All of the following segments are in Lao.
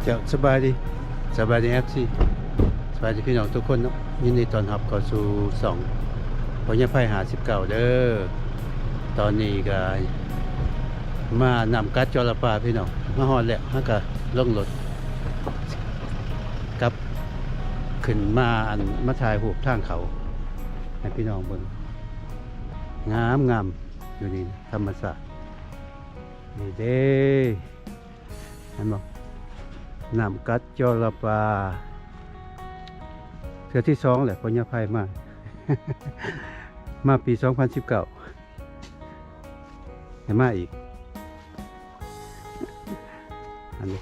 ເຈົ້າ ສະບາຍດີ ສະບາຍດີ ເອັຟຊີ ສະບາຍດີພີ່ນ້ອງທຸກຄົນເນາະ. ຍິນດີຕ້ອນຮັບເຂົ້າສູ່ຊ່ອງພໍ່ໃຫຍ່ໄພຫ້າສິບເກົ້າເດີ. ຕອນນີ້ກະມານ້ຳກັດຈໍລະປາພີ່ນ້ອງ, ມາຮອດແລ້ວ ເຮົາກະລົງລົດກັບຂຶ້ນມາ ອັນ ມາຖ່າຍຮູບທາງເຂົ້າໃຫ້ພີ່ນ້ອງເບິ່ງ. ງາມໆ ຢູ່ນີ້ ທຳມະຊາດ ນີ້ເດ້. ເຫັນບໍ່? ນ້ຳກັດຈໍລະປາ ເທື່ອທີສອງແຫຼະ ພໍ່ໃຫຍ່ໄພມາ ມາປີສອງພັນສິບເກົ້າ ໃຫ້ມາອີກ. ອັນນີ້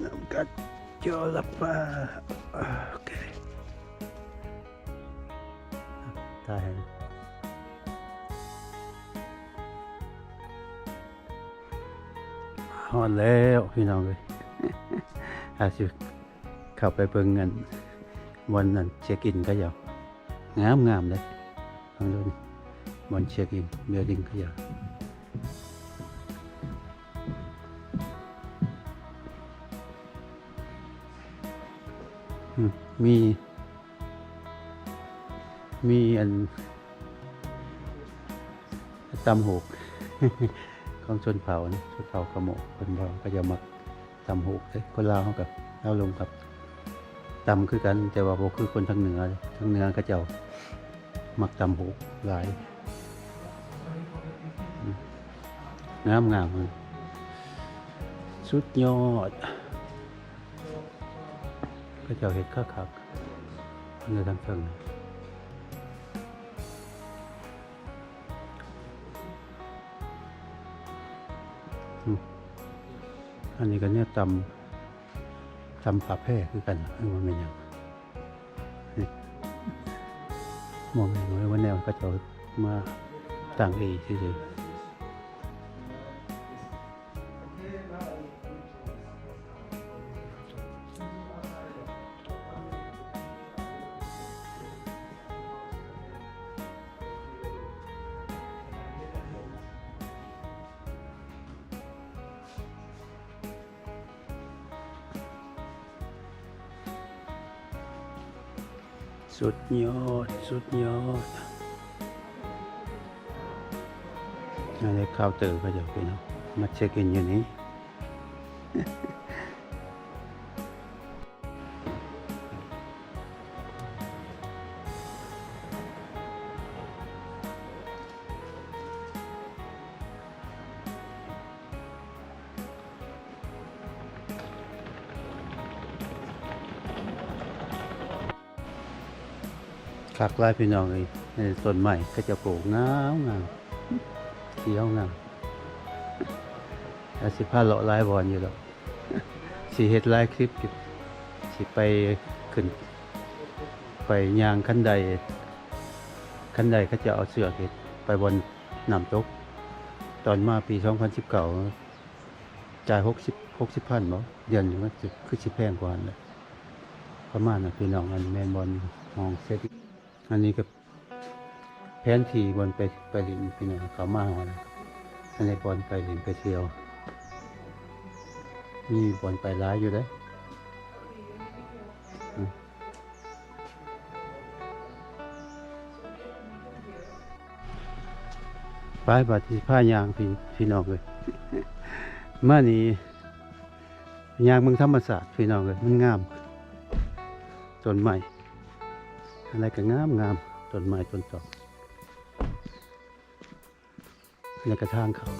ນ້ຳກັດຈໍລະປາ ໂອເຄ ຖ່າຍໃຫ້. ຮອດແລ້ວພີ່ນ້ອງເອີຍ ອາດຊິເຂົ້າໄປເບິ່ງອັນ ບ່ອນອັນເຊັກອິນເຂົາເຈົ້າ ງາມໆເດ້. ເບິ່ງດູນີ້ ບ່ອນເຊັກອິນ ບິວດິ້ງເຂົາເຈົ້າ ອືມ ມີ ມີອັນ ຕຳຫູກ ຂອງຊົນເຜົ່ານະ ຊົນເຜົ່າຂະໂມະ ເພິ່ນວ່າເຂົາເຈົ້າມັກຕຳຫູກເດ້. ຄົນລາວເຮົາກະ ລາວລົງກັບຕຳຄືກັນ ແຕ່ວ່າບໍ່ຄືຄົນທາງເໜືອເດ້. ທາງເໜືອເຂົາເຈົ້າມັກຕຳຫູກຫຼາຍ. ອືມ ງາມໆ ສຸດຍອດ. ເຂົາເຈົ້າເຮັດຄັກໆ ເບິ່ງທາງເທິງ. ອືມ ອັນນີ້ກະແນວຕຳ ຕຳຜ້າແພຄືກັນ ຫຼືວ່າແມ່ນຫຍັງ? ນີ້ ບໍ່ແມ່ນ ບໍ່ແມ່ນແນວເຂົາເຈົ້າມາຕັ້ງເອງຊື່ໆ. ສຸດຍອດ ສຸດຍອດ. ອັນນີ້ເຄົາເຕີເຂົາເຈົ້າພີ່ນ້ອງ ມາເຊັກອິນຢູ່ນີ້. ຄັກຫຼາຍພີ່ນ້ອງເອີຍ ຕົ້ນໄມ້ເຂົາເຈົ້າປູກງາມໆ ຂຽວງາມ. ອາດຊິພາເລາະຫຼາຍບ່ອນຢູ່ດອກ ຊິເຮັດຫຼາຍຄລິບຢູ່ ຊິໄປຂຶ້ນ ໄປຍ່າງຄັນໄດ ຄັນໄດເຂົາເຈົ້າເອົາເຊືອກເຮັດ ໄປບ່ອນນ້ຳຕົກ. ຕອນມາປີສອງພັນສິບເກົ້າ ຈ່າຍຫົກສິບ ຫົກສິບພັນບໍ ດຽວນີ້ມັນຊິ ຄືຊິແພງກວ່າຫັ້ນແຫຼະ ປະມານນັ້ນພີ່ນ້ອງ. ອັນນີ້ແມ່ນບ່ອນຫ້ອງເຊັກ ອັນນີ້ກະແຜນທີ່ບ່ອນໄປ ໄປຫຼິ້ນພີ່ນ້ອງ ເຂົ້າມາຮອດແລ້ວ. ອັນນີ້ບ່ອນໄປຫຼິ້ນໄປທ່ຽວ ມີບ່ອນໄປຫຼາຍຢູ່ເດ້. ໄປ ບາດນີ້ພາຍ່າງ ພີ່ ພີ່ນ້ອງເອີຍ ມານີ້ ຍ່າງເບິ່ງທຳມະຊາດພີ່ນ້ອງເອີຍ ມັນງາມ ຕົ້ນໄມ້ ອັນໃດກະງາມໆ ຕົ້ນໄມ້ຕົ້ນຕອກ. ແລ້ວກະທາງເຂົ້າ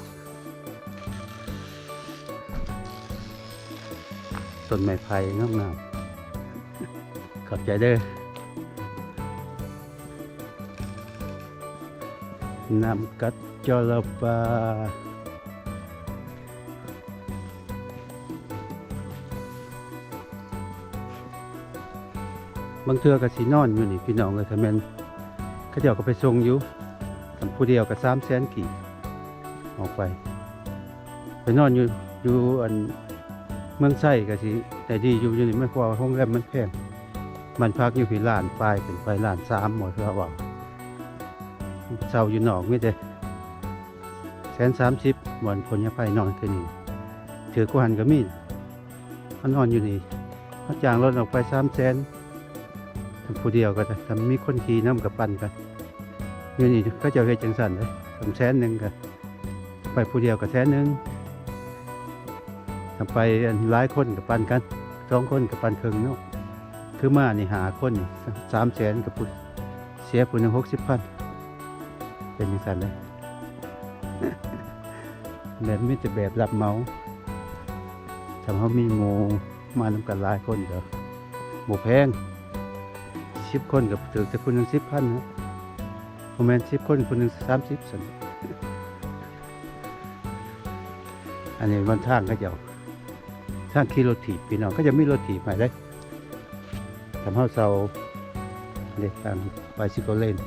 ຕົ້ນໄມ້ໄຜ່ງາມໆ. ຂອບໃຈເດີ. ນ້ຳກັດຈໍລະປາ. ບາງເທື່ອກະຊິນອນຢູ່ນີ້ພີ່ນ້ອງເອີຍ ຖ້າແມ່ນເຂົາເຈົ້າກະໄປສົ່ງຢູ່ ຄັນຜູ້ດຽວກະສາມແສນກີບ ອອກໄປ ໄປນອນຢູ່ ຢູ່ອັນເມືອງໄຊກະຊິໄດ້ດີຢູ່. ຢູ່ນີ້ມັນ ເພາະວ່າໂຮງແຮມມັນແພງ ບ້ານພັກຢູ່ພີ້ລ້ານປາຍ ຂຶ້ນໄປລ້ານສາມ ໝໍເທື່ອວ່າ ເຊົ່າຢູ່ນອກມີແຕ່ ແສນສາມສິບ ບ່ອນພົນຍະໄພນອນຄືນີ້ ຖືກກວ່າຫັ້ນກໍມີ ມານອນຢູ່ນີ້ ເຮົາຈ້າງລົດອອກໄປສາມແສນ ຜູ້ດຽວກໍໄດ້ ຖ້າມີຄົນຂີ່ນຳກໍປັ່ນກັນ. ຢູ່ນີ້ເຂົາເຈົ້າເຮັດຈັ່ງຊັ້ນເດ້ ຄັນແສນໜຶ່ງກໍໄປ ຜູ້ດຽວກໍແສນໜຶ່ງ ຖ້າໄປ ອັນ ຫຼາຍຄົນກໍປັ່ນກັນ ສອງຄົນກໍປັ່ນເຄິ່ງເນາະ. ຄືມານີ້ຫ້າຄົນນີ້ ສາມແສນ ກໍຜູ້ ເສຍຜູ້ໜຶ່ງຫົກສິບພັນ ເປັນຈັ່ງຊັ້ນເດ້. ແບບ ມີແຕ່ແບບຮັບເໝົາ ຖ້າເຮົາມີໝູ່ມານຳກັນຫຼາຍຄົນກໍບໍ່ແພງ ສິບຄົນກໍຖືກແຕ່ຜູ້ໜຶ່ງສິບພັນເນາະ ບໍ່ແມ່ນສິບຄົນຜູ້ໜຶ່ງສາມສິບຊັ້ນ. ອັນນີ້ມັນທາງເຂົາເຈົ້າ ທາງຂີ່ລົດຖີບ ພີ່ນ້ອງ ເຂົາເຈົ້າມີລົດຖີບໃຫ້ເດ້. ຖ້າເຮົາເຊົ່າເດ້ ທາງ bicycle lane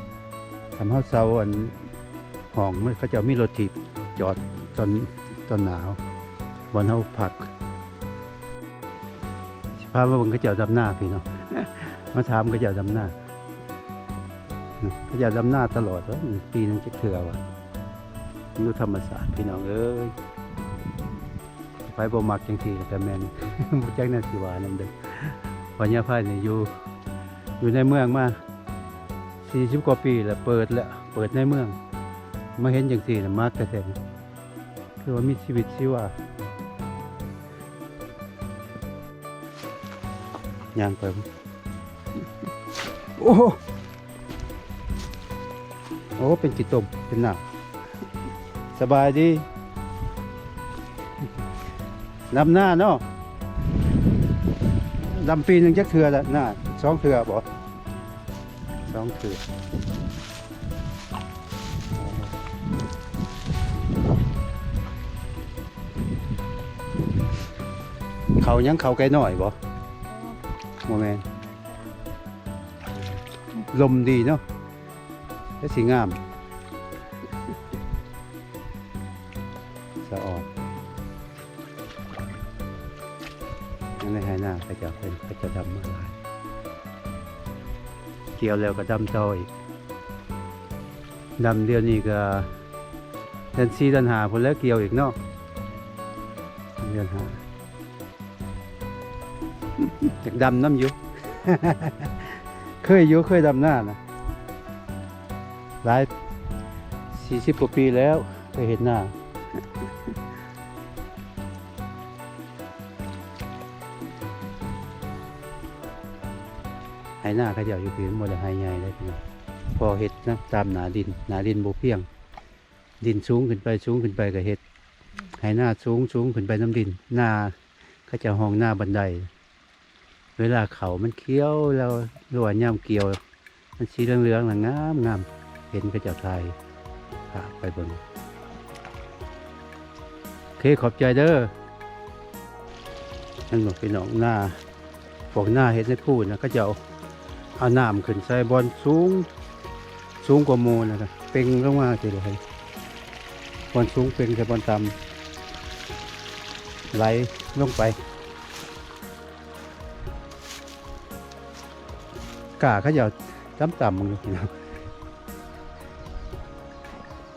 ຖ້າເຮົາເຊົ່າ ອັນ ຫ້ອງ ມັນ ເຂົາເຈົ້າມີລົດຖີບຈອດຕອນ ຕອນໜາວ ບ່ອນເຮົາພັກ. ຊິພາມາເບິ່ງເຂົາເຈົ້າດຳນາ ພີ່ນ້ອງ ມາຖາມເຂົາເຈົ້າດຳນາ. ເຂົາເຈົ້າດຳນາຕະຫຼອດ ປີໜຶ່ງຈັກເທື່ອວ່າ ຢູ່ທຳມະຊາດ ພີ່ນ້ອງເອີຍ. ໃຜບໍ່ມັກຈັ່ງຊີ້ກໍແມ່ນ ບໍ່ຈັກແນວຊິວ່ານຳເດີ້. ພະຍາໄພນີ້ຢູ່ ຢູ່ໃນເມືອງມາສີ່ສິບກວ່າປີແລ້ວ ເປີດແລ້ວ ເປີດໃນເມືອງ ມາເຫັນຈັ່ງຊີ້ນະ ມັກແທ້ໆ ຄືວ່າມີຊີວິດຊີວາ. ຍ່າງໄປ ໂອ້ ໂອ້ ເປັນຂີ້ຕົມ ເປັນນ້ຳ. ສະບາຍດີ ດຳນາເນາະ ດຳປີໜຶ່ງຈັກເທື່ອລະ ນາ ສອງເທື່ອບໍ? ສອງຄືນ ເຂົາຍັງ ເຂົາໄກ່ນ້ອຍບໍ່? ບໍ່ແມ່ນ ລົມດີເນາະ ແຕ່ຊິງາມ ສະອອນ. ຍັງໃນໄຮ່ນາເຂົາເຈົ້າ ເພິ່ນເຂົາເຈົ້າດຳມາຫຼາຍ ກ່ຽວແລ້ວກໍດຳຕໍ່ອີກ ດຳດຽວນີ້ກໍເດືອນສີ່ເດືອນຫ້າພຸ້ນແຫຼະ ກ່ຽວອີກເນາະ ເດືອນຫ້າ ຢາກດຳນຳຢູ່ ເຄີຍຢູ່ ເຄີຍດຳນານະ ຫຼາຍ ສີ່ສິບກວ່າປີແລ້ວ ເຄີຍເຮັດນາ. ໄຮ່ນາເຂົາເຈົ້າຢູ່ພີ້ ມັນບໍ່ໄດ້ໄຮ່ໃຫຍ່ເດ້ພີ່ນ້ອງ ພໍເຮັດນະ ຕາມໜ້າດິນ ໜ້າດິນບໍ່ພຽງ ດິນສູງຂຶ້ນໄປ ສູງຂຶ້ນໄປກໍເຮັດ ໄຮ່ນາສູງ ສູງຂຶ້ນໄປນຳດິນ ນາ ເຂົາເຈົ້າຮ້ອງນາບັນໄດ. ເວລາເຂົ້າມັນຂຽວແລ້ວ ຫຼືວ່າຍາມກ່ຽວ ມັນສີເຫຼືອງໆ ນະ ງາມໆ ເຫັນເຂົາເຈົ້າຖ່າຍພາບໄປເບິ່ງ. ໂອເຄ ຂອບໃຈເດີ. ເຫັນບໍ່ພີ່ນ້ອງ ນາ ພວກນາເຮັດໃນພູນະ ເຂົາເຈົ້າເອົານ້ຳຂຶ້ນໃສ່ບ່ອນສູງ ສູງກວ່າໝູ່ນະ ເປັ່ງລົງມາຊີ້ເລີຍ ບ່ອນສູງເປັ່ງໃສ່ບ່ອນຕ່ຳ ໄຫຼລົງໄປ. ກ້າເຂົາເຈົ້າຕ່ຳໆ ເບິ່ງຢູ່ພີ່ນ້ອງ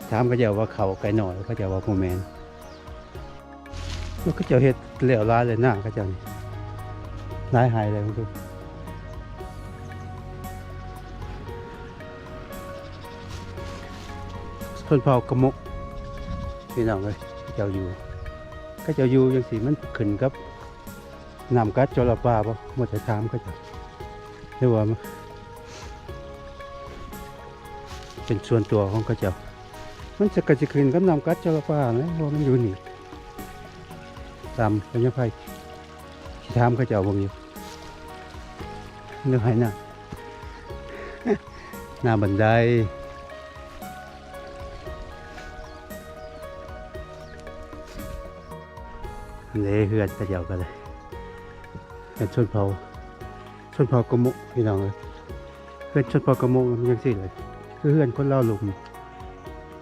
ຖາມເຂົາເຈົ້າວ່າເຂົາໄກ່ນ້ອຍ ເຂົາເຈົ້າວ່າບໍ່ແມ່ນ. ໂອ້ ເຂົາເຈົ້າເຮັດແລ້ວຫຼາຍເລີຍນາເຂົາເຈົ້ານີ້ ຫຼາຍໄຮ່ເລີຍ ເບິ່ງດູ ຊົນເຜົ່າກະໂມະ ພີ່ນ້ອງເອີຍ ເຂົາເຈົ້າຢູ່ ເຂົາເຈົ້າຢູ່ຈັ່ງຊີ້ ມັນຂຶ້ນກັບ ນ້ຳກັດຈໍລະປາບໍ່? ບໍ່ໄດ້ຖາມເຂົາເຈົ້າ ຫຼືວ່າເປັນສ່ວນຕົວຂອງເຂົາເຈົ້າ? ມັນຈະ ກະຊິຂຶ້ນກັບນ້ຳກັດຈໍລະປາແຫຼະ ເພາະວ່າມັນຢູ່ນີ້ ຕາມໄປຍັງໄພ ຊິຖາມເຂົາເຈົ້າເບິ່ງຢູ່ ເລື່ອງໄຮ່ນາ ໜ້າບັນໄດ. ອັນນີ້ເຮືອນເຂົາເຈົ້າກໍໄດ້ ເຮືອນຊົນເຜົ່າ ຊົນເຜົ່າກະໂມະ ພີ່ນ້ອງເອີຍ ເຮືອນຊົນເຜົ່າກະໂມະມັນຈັ່ງຊີ້ເລີຍ ຄືເຮືອນຄົນລາວລຸ່ມ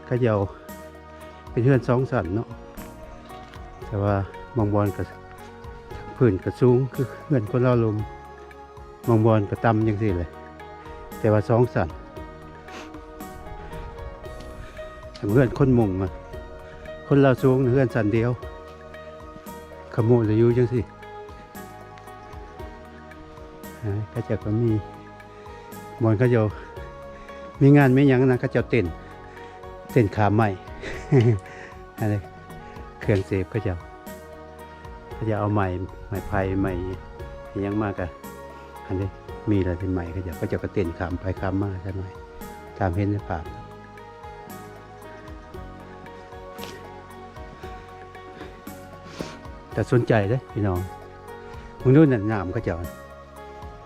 ເຂົາເຈົ້າເປັນເຮືອນສອງຊັ້ນເນາະ ແຕ່ວ່າບາງບ່ອນກໍພື້ນກໍສູງ ຄືເຮືອນຄົນລາວລຸ່ມ ບາງບ່ອນກໍຕ່ຳຈັ່ງຊີ້ແຫຼະ ແຕ່ວ່າສອງຊັ້ນ. ເຮືອນຄົນມົ້ງ ຄົນລາວສູງ ເຮືອນຊັ້ນດຽວ ຂະໂມຍລະຢູ່ຈັ່ງຊີ້. ເຂົາເຈົ້າກໍມີ ບ່ອນເຂົາເຈົ້າມີງານມີຫຍັງນະ ເຂົາເຈົ້າເຕັ້ນ ເຕັ້ນຂາມໄມ້ ອັນນີ້ເຄື່ອງເສບເຂົາເຈົ້າ ເຂົາເຈົ້າເອົາໄມ້ ໄມ້ໄຜ່ ໄມ້ຫຍັງມາກະ ອັນນີ້ມີແລ້ວ ເປັນໄມ້ເຂົາເຈົ້າ ເຂົາເຈົ້າກໍເຕັ້ນຂ້າມໄປຂ້າມມາຈັກໜ້ອຍ ຕາມເຫັນໃນພາບ. ແຕ່ສົນໃຈເດ້ພີ່ນ້ອງ ເບິ່ງດູນັ້ນ ນ້ຳເຂົາເຈົ້າ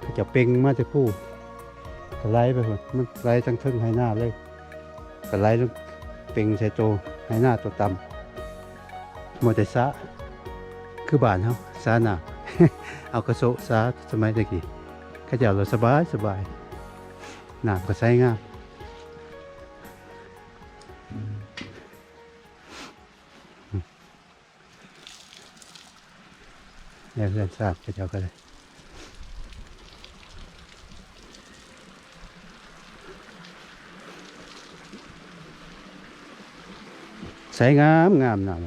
ເຂົາເຈົ້າເປັ່ງມາແຕ່ພູ ກະໄຫຼໄປພຸ້ນ ມັນໄຫຼທາງເທິງໄຮ່ນາເລີຍ ກະໄຫຼລົງເປັ່ງໃສ່ໂຕໄຮ່ນາໂຕຕ່ຳ. ບໍ່ແຕ່ສະ ຄືບ້ານເຮົາ ສະນ້ຳ ເອົາກະໂຊະສະ ສະໄໝແຕ່ກີ້ ເຂົາເຈົ້າລະສະບາຍ ສະບາຍ ນ້ຳກໍໃສງາມ. ແນວເຮືອນຊານເຂົາເຈົ້າກໍໄດ້ ໃສງາມໆ ນ້ຳ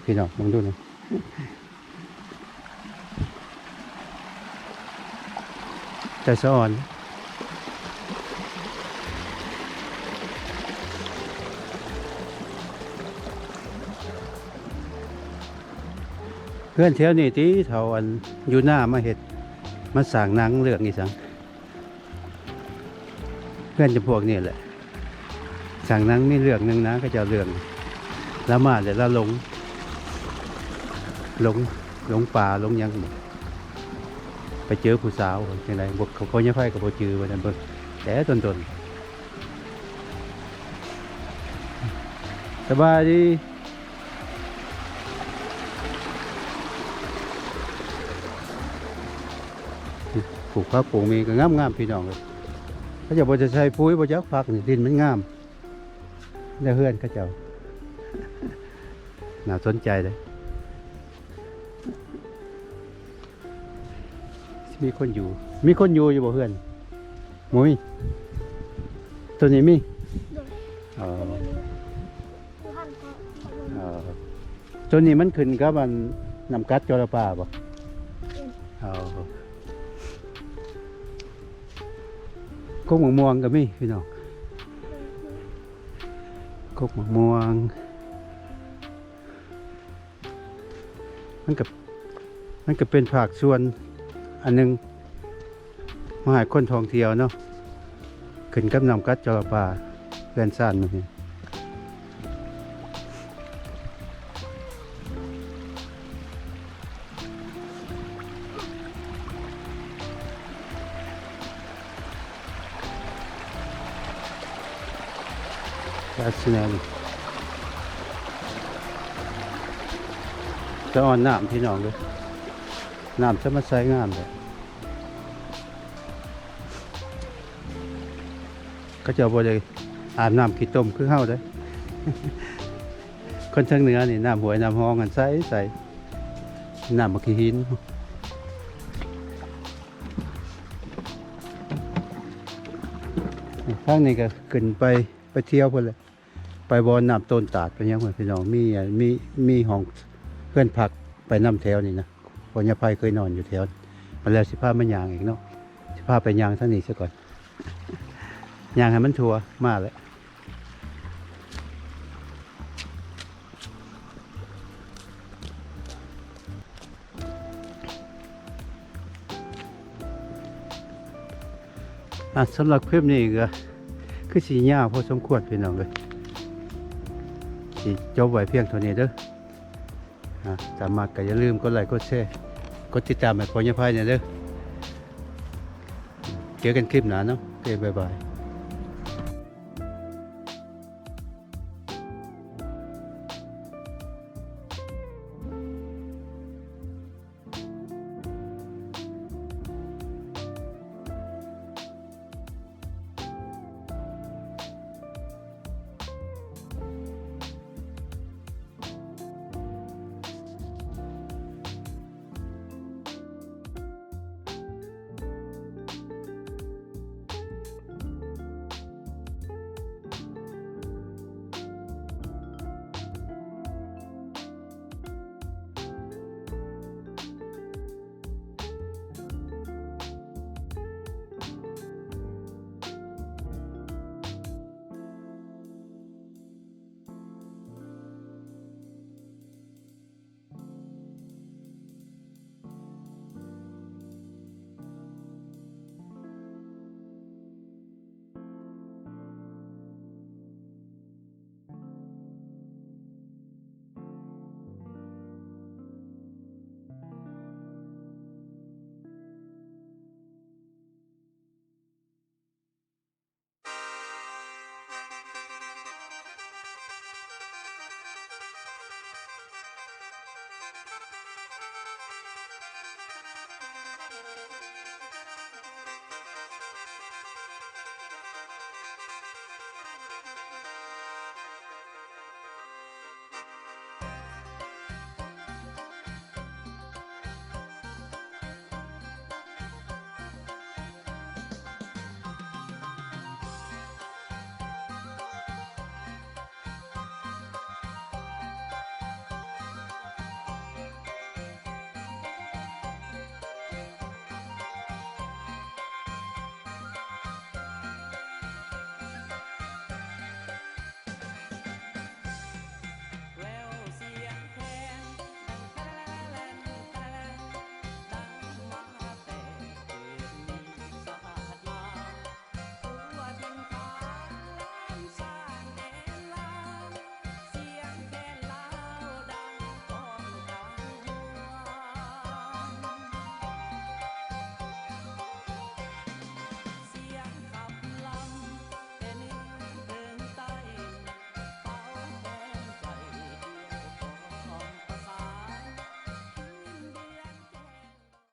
ພີ່ນ້ອງເບິ່ງດູນະ ແຕ່ສະອອນ. ເຮືອນແຖວນີ້ຕິ ເຖົ້າອັນຢູ່ນາມາເຮັດ ມາສ້າງໜັງເລື່ອງອີ່ສັງ ເຮືອນຈຳພວກນີ້ແຫຼະ ສ້າງໜັງ. ມີເລື່ອງໜຶ່ງນະ ເຂົາເຈົ້າເລື່ອງ ລາວມາແລ້ວລາວຫຼົງ ຫຼົງ ຫຼົງປ່າ ຫຼົງຫຍັງ ໄປເຈີຜູ້ສາວຈັ່ງໃດ ພວກເຂົາ ພໍ່ໃຫຍ່ໄພກໍບໍ່ຈື່ວ່າຊັ້ນເບິ່ງ ແຕ່ດົນໆ. ສະບາຍດີ ປູກຜັກປູກໝີ່ກໍງາມໆ ພີ່ນ້ອງເອີຍ ເຂົາເຈົ້າບໍ່ໄດ້ໃສ່ປຸ໋ຍ ບໍ່ຈັກຜັກນີ້ ດິນມັນງາມ ແລ້ວເຮືອນເຂົາເຈົ້າ ໜ້າສົນໃຈເດ້. ມີຄົນຢູ່ ມີຄົນຢູ່ຢູ່ບໍ່ເຮືອນ? ບໍ່ມີ ໂຕນີ້ມີ? ໂດຍ ອໍ ໂຕນີ້ມັນຂຶ້ນກັບອັນນ້ຳກັດຈໍລະປາບໍ່? ອໍ ກົກໝາກມ່ວງກໍມີພີ່ນ້ອງ ກົກໝາກມ່ວງ. ມັນກໍ ມັນກໍເປັນພາກສ່ວນອັນໜຶ່ງ ມາໃຫ້ຄົນທ່ອງທ່ຽວເນາະ ຂຶ້ນກັບນ້ຳກັດຈໍລະປາ ເຮືອນຊານມັນນີ້ ລັກສະນະນີ້ ສະອອນນ້ຳ ພີ່ນ້ອງເອີຍ ນ້ຳທຳມະຊາດງາມເດ້ ເຂົາເຈົ້າບໍ່ໄດ້ອາບນ້ຳຂີ້ຕົມຄືເຮົາເດ້ ຄົນທາງເໜືອນີ້ ນ້ຳຫ້ວຍນ້ຳຮ່ອງຫັ້ນໃສໆ ນ້ຳບັກຂີ້ຫີນ. ທາງນີ້ກໍຂຶ້ນໄປ ໄປທ່ຽວພຸ້ນແຫຼະ ໄປບ່ອນນ້ຳໂຕນຕາດໄປຫຍັງພຸ້ນ ພີ່ນ້ອງ ມີ ມີ ມີຫ້ອງເຮືອນພັກໄປນຳແຖວນີ້ນະ ພໍ່ໃຫຍ່ໄພເຄີຍນອນຢູ່ແຖວ ມາແລ້ວຊິພາມາຍ່າງອີກເນາະ ຊິພາໄປຍ່າງທາງນີ້ຊະກ່ອນ ຍ່າງໃຫ້ມັນທົ່ວມາແຫຼະ. ອ່ະ ສຳລັບຄລິບນີ້ກໍຄືຊິຍາວພໍສົມຄວນ ພີ່ນ້ອງເອີຍ ຊິຈົບໄວ້ພຽງເທົ່ານີ້ເດີ. ອ່ະ ຖ້າມັກກໍຢ່າລືມກົດໄລກົດແຊ ກົດຕິດຕາມໃຫ້ພໍ່ໃຫຍ່ໄພແດ່ເດີ. ເຈີກັນຄລິບໜ້າເນາະ ໂອເຄ ບາຍບາຍ.